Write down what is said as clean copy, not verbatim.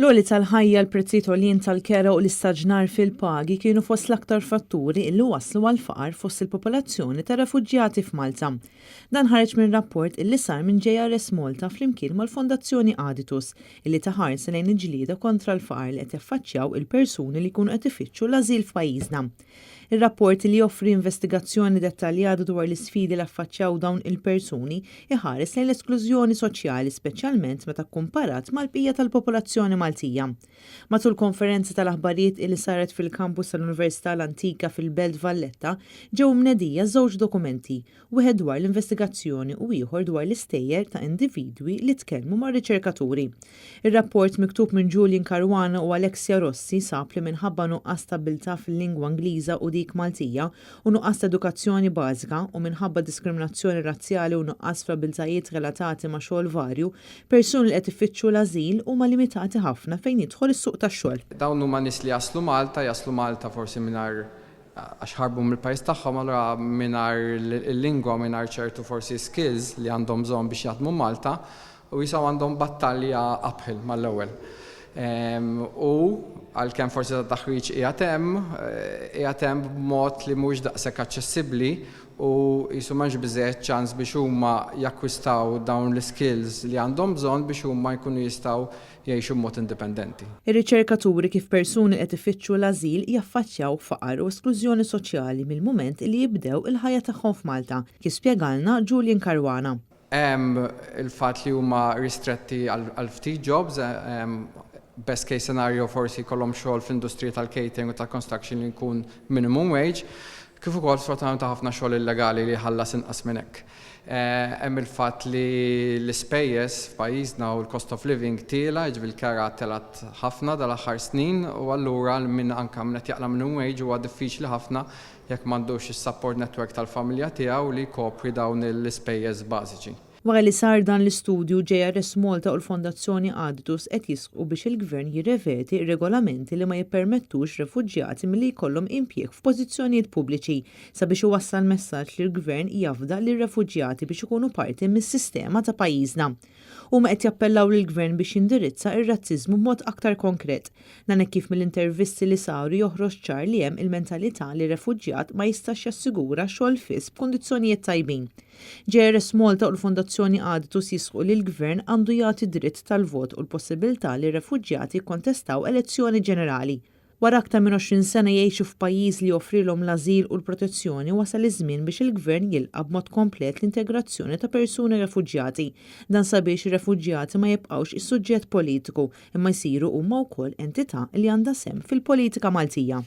L-għoli tal-ħajja, l-prezzijiet għoljin tal-kera u l-istaġnar fil-pagi kienu fost l-aktar fatturi illi wasslu għall-faqar fost il-popolazzjoni ta' refuġjati f'Malta. Dan ħareġ minn rapport illi sar minn JRS Malta flimkien mal-Fondazzjoni Aditus illi ta ħarsa lejn il-ġlieda kontra l-faqar li qed jaffaċċjaw il-persuni li jkunu qed ifittxu l-ażil f'pajjiżna. Ir-rapport li joffri investigazzjoni dettaljata dwar l-isfidi li affaċċjaw dawn il-persuni iħares lejn l-esklużjoni soċjali speċjalment meta kkumparat mal-bqija tal-popolazzjoni Maltija. Matul konferenza tal-aħbarijiet li saret fil-kampus tal-Università l-Antika fil-Belt Valletta ġew mnedija żewġ dokumenti, wieħed dwar l-investigazzjoni u ieħor dwar l-istejjer ta' individwi li tkellmu mar-riċerkaturi. Ir-rapport miktub minn Julian Caruana u Alexia Rossi sab li minħabba nuqqas ta' abbiltà fil-lingwa Ingliża u dik Maltija u nuqqas ta' edukazzjoni bażika u minħabba diskriminazzjoni razzjali u nuqqas fl-abbiltajiet relatati ma' xogħol varju, persuni li qed ifittxu l-ażil huma limitati ħafna fejn jidħol is-suq tax-xogħol. Dawn huma nies li jaslu Malta, jaslu Malta forsi mingħajr għax ħarbu mill-pajjiż tagħhom, allura mingħajr il-lingwa, mingħajr ċertu forsi skills li għandhom bżonn biex jaħdmu Malta, u jisaw għandhom battalja uphill mal-ewwel. U għalkemm forsi ta' taħriġ qiegħed hemm, qiegħed hemm b'mod li mhuwiex daqshekk aċċessibbli u qisu m'hemmx biżżejjed ċans biex huma jakkwistaw dawn l-iskills li għandhom bżonn biex huma jkunu jistgħu jgħixu b'mod indipendenti. Ir-riċerka turi kif persuni li qed ifittxu l-ażil jaffaċċjaw faqar u esklużjoni soċjali mill-mument li jibdew il-ħajja tagħhom f'Malta, kif spjegalna Julian Caruana. Hemm il-fatt li huma ristretti għal ftit jobs, best case scenario forsi jkollhom xogħol fl-industrija tal-catering u tal-construction li jkun minimum wage, kif ukoll sfortunatament ħafna xogħol illegali li jħallas inqas minn hekk. Hemm il-fatt li l-ispejjeż f'pajjiżna u l-cost of living tiela', jiġifieri l-kera telgħet ħafna dal-aħħar snin u allura min anke min qed jaqla' minimum wage huwa diffiċli ħafna jekk m'għandux is-support network tal-familja tiegħu li jkopri dawn l-ispejjeż bażiċi. Wara li sar dan l-istudju, JRS Malta u l-Fondazzjoni Aditus qed jisħqu biex il-Gvern jirrevedi r-regolamenti li ma jippermettux refuġjati milli jkollhom impjieg f'pożizzjonijiet pubbliċi sabiex iwassal messaġġ li l-Gvern jafda lir-refuġjati biex ikunu parti mis-sistema ta' pajjiżna. Huma qed jappellaw lill-Gvern biex jindirizza r-razziżmu b'mod aktar konkret. Dan hekk kif mill-intervisti li saru joħroġ ċar li hemm il-mentalità li refuġjat ma jistax jassigura xogħol fiss b'kundizzjonijiet tajbin. JRS Malta u l-Fondazzjoni Aditus jisħqu li l-Gvern għandu jagħti dritt tal-vot u l-possibilità li r-refuġjati jikkontestaw elezzjoni ġenerali. Wara aktar minn 20 sena jgħixu f'pajjiż li joffrilhom l-ażil u l-protezzjoni wasal iż-żmien biex il-Gvern jilqa' b'mod komplet l-integrazzjoni ta' persuni refuġjati. Dan sabiex ir-refuġjati ma jibqgħux is-suġġett politiku imma jsiru huma wkoll entità li għandha sehem fil-politika Maltija.